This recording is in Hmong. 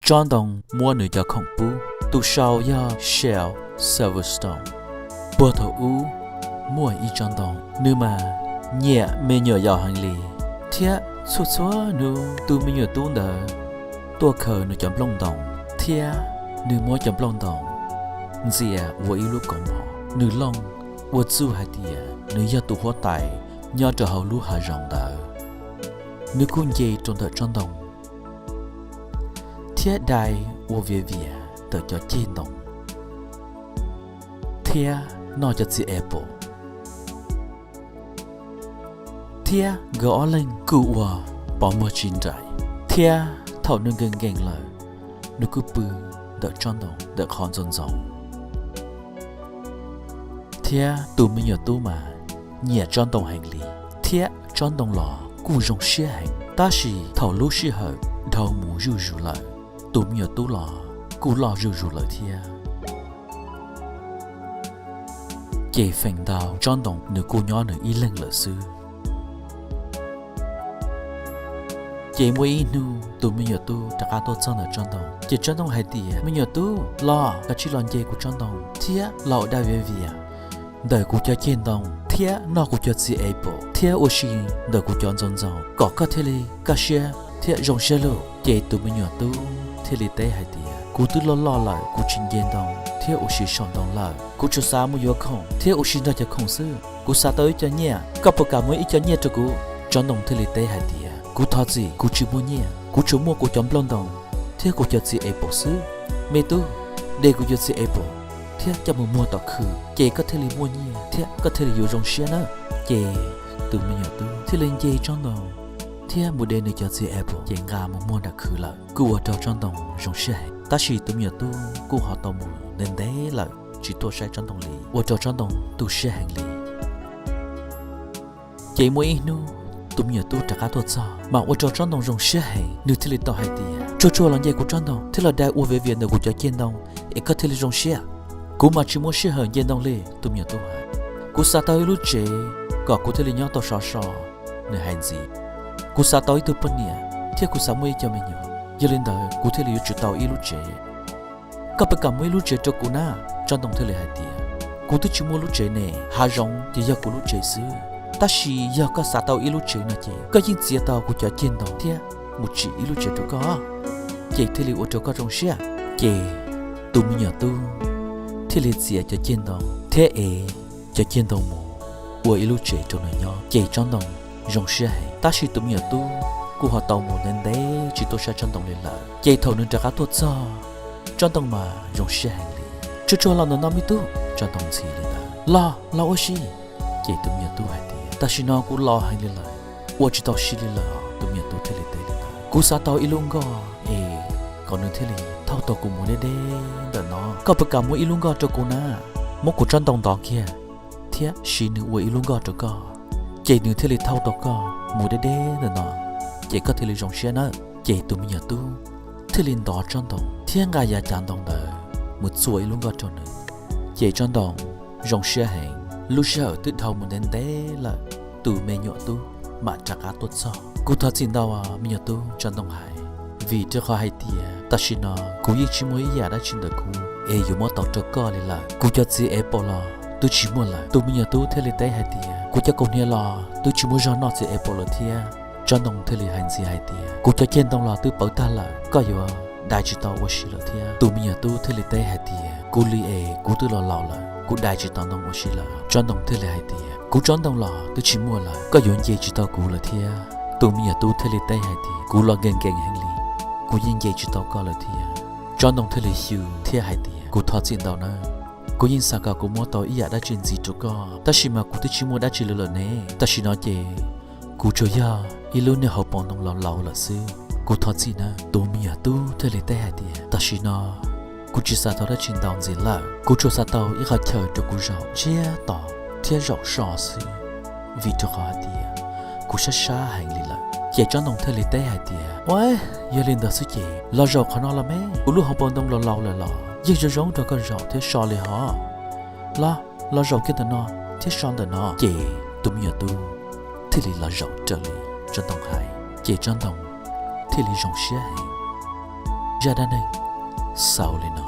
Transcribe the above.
Tsob ntoo muab nws cov khoom pub. Tus sau yog Shel Silverstone. Puag thaum ub muaj ib tsob ntoo, nws mas nyiam me nyuam yaus heev li, thiab txhua txhua hnub tus me nyuam tub ntawd tuaj khaws nws cov nplooj ntoo, thiab nws muab cov nplooj ntoo ntxias ua ib lub kaus mom. Nws looj ua txuj hais tias nws yog tus huab tais nyob rau hauv lub hav zoov ntawd. Nws kuj nce rau ntawm tsob ntoo thiab dai ua viav vias ntawm cov ceg ntoo thiab noj cov txiv apple, thiab nkawd ob leeg kuj ua pov muag tsis nraim, thiab thaum nws nkees nkees lawm, nws kuj pw ntawm tsob ntoo ntawm qhov ntxoov ntxoo. Thiab tus me nyuam tub mas nyiam tsob ntoo heev li, thiab tsob ntoo los kuj zoo siab heev. Tab sis thaum lub sij hawm dhau mus zuj zus lawm, tus me nyuam tub los kuj loj zuj zus lawm thiab. Ces feem ntau tsob ntoo nws kuj nyob nws ib leeg lawm xwb. Ces muaj ib hnub tus me nyuam tub rov qab tuaj txog ntawm tsob ntoo, ces tsob ntoo hais tias, Me nyuam tub, los koj cia li los nce kuv tsob ntoo thiab los ua dab viav vias ntawm kuv cov ceg ntoo thiab noj kuv cov txiv apple thiab ua si ntawm kuv cov ntxoov ntxoo kom koj thiaj li kaj siab thiab zoo siab lauj. Ces tus me nyuam tub thiaj li teb hais tias, Kuv twb loj loj lawm, kuv tsis nce ntoo thiab ua si saum ntoo lawm. Kuv tsuas xav mus yuav khoom thiab ua si nrog cov khoom xwb. Kuv xav tau ib co nyiaj, koj puas kam muab ib co nyiaj rau kuv? Tsob ntoo thiaj li teb hais tias, Kuv thov txim, kuv tsis muaj nyiaj, kuv tsuas muaj kuv cov nplooj ntoo thiab kuv cov txiv apple xwb. Me tub, de kuv cov txiv apple thiab coj mus muag tom khw, ces koj thiaj li muaj nyiaj thiab koj thiaj li yuav zoo siab nawb. Ces tus me nyuam tub thiaj li nce tsob ntoo thiab mus de nws cov txiv apple ces nqa mus muag nram khw lawm. Kuj ua rau tsob ntoo zoo siab heev, tab sis tus me nyuam tub kuj ho tau mus ntev ntev lawm tsis tuaj saib tsob ntoo li, ua rau tsob ntoo tu siab heev li. Ces muaj ib hnub tus me nyuam tub rov qab tuaj txog mas ua rau tsob ntoo zoo siab heev, nws thiaj li tau hais tias, Tsuag tsuag los nce kuv tsob ntoo thiab los dai ua viav vias ntawm kuv cov ceg ntoo es koj thiaj li zoo siab. Kuv mas tsis muaj sij hawm nce ntoo li, tus me nyuam tub hais. Kuv xav tau ib lub tsev kom kuv thiaj li nyob tau sov so, nws hais ntxiv. Kuv xav tau ib tug poj niam thiab kuv xav muaj ib co me nyuam, yog li ntawd kuv thiaj li yuav tsum tau ib lub tsev. Koj puas kam muab ib lub tsev rau kuv na? Tsob ntoo thiaj li hais tias, Kuv twb tsis muaj lub tsev ne, hav zoov ces yog kuv lub tsev xwb. Tab sis yog koj xav tau ib lub tsev no ces koj yeej txiav tau kuv cov ceg ntoo thiab mus tsim ib lub tsev rau koj, ces thiaj li ua rau koj zoo siab. Ces tus me nyuam tub thiaj li txiav cov ceg ntoo thiab ev cov ceg ntoo mus ua ib lub tsev rau nws nyob, ces tsob ntoo zoo siab heev. Tab sis tus me nyuam tub kuj ho tau mus ntev ntev tsis tuaj saib tsob ntoo li lawm. Ces thaum nws rov qab tuaj txog, tsob ntoo mas zoo siab heev li. Tsuag tsuag los ntawm no me tub, tsob ntoo ntxhi li ntawd. Los, los ua si. Ces tus me nyuam tub hais tias, Tam sim no kuv laus heev li lawm, ua tsis tau si li lawm. Tus me nyuam tub thiaj li teb li ntawd. Kuv xav tau ib lub nkoj es kom nws thiaj li thauj tau kuv mus deb deb ntawm no. Koj puas kam muab ib lub nkoj rau kuv na? Muab kuv tsob ntoo ntov kiag thiab siv nws ua ib lub nkoj rau koj, ces nws thiaj li thauj tau koj mus deb deb ntawm no, ces koj thiaj li zoo siab nawb. Ces tus me nyuam tub thiaj li ntov tsob ntoo thiab nqa yav cav ntoo ntawd mus txua ib lub nkoj rau nws. Ces tsob ntoo zoo siab heev, lub sij hawm twb dhau mus ntev ntev lawm, tus me nyuam tub mam rov qab tuaj txog. Kuv thov txim ntau, me nyuam tub, tsob ntoo hais, vim rau qhov hais tias tam sim no kuv yeej tsis muaj ib yam dab tsi ntawm kuv es yuav muab tau rau koj li lawm. Kuv cov txiv apple los twb tsis muaj lawm. Tus me nyuam tub thiaj li teb hais tias, Kuv cov kaus hniav los twb tsis muaj zog noj txiv apple lawm thiab. Tsob ntoo thiaj li hais ntxiv hais tias, Kuv cov ceg ntoo los twb pawv tag lawm, koj yuav dai tsis tau ua si lawm thiab. Tus me nyuam tub thiaj li teb hais tias, Kuv li es kuv twb los laus lawm, kuv dai tsis tau ntoo ua si lawm. Tsob ntoo thiaj li hais tias, Kuv tsob ntoo los twb tsis muaj lawm, koj yuav nce tsis tau kuv lawm thiab. Tus me nyuam tub thiaj li teb hais tias, Kuv los nkees nkees heev li, kuv yeej nce tsis tau koj lawm thiab. Tsob ntoo thiaj li xyu thiab hais tias, Kuv thov txim ntau nawb, kuv yeej xav kom kuv muab tau ib yam dab tsi ntxiv rau koj, tab sis mas kuv twb tsis muaj dab tsi li lawm ne. Tam sim no ces kuv tsuas yog ib lub niag hauv paus ntoo laus laus lawm xwb, kuv thov txim nawb. Tus me nyuam tub thiaj li teb hais tias, Tam sim no kuv tsis xav tau dab tsi ntau ntxiv lawm, kuv tsuas xav tau ib qho chaw rau kuv zaum ntsiag to thiab zaum so xwb, vim rau qhov hais tias kuv sab sab heev li lawm. Ces tsob ntoo thiaj li teb hais tias, Ua, yog li ntawd xwb ces los zaum qhov no los me, kuv lub hauv paus ntoo laus laus lawm los yeej zoo zoo rau koj zaum thiab so li hos. Los, los zaum kiag ntawm no thiab so ntawm no. Ces tus me nyuam tub thiaj li los zaum raws li tsob ntoo hais, ces tsob ntoo thiaj li zoo siab heev. Zaj dab neeg xaus li no.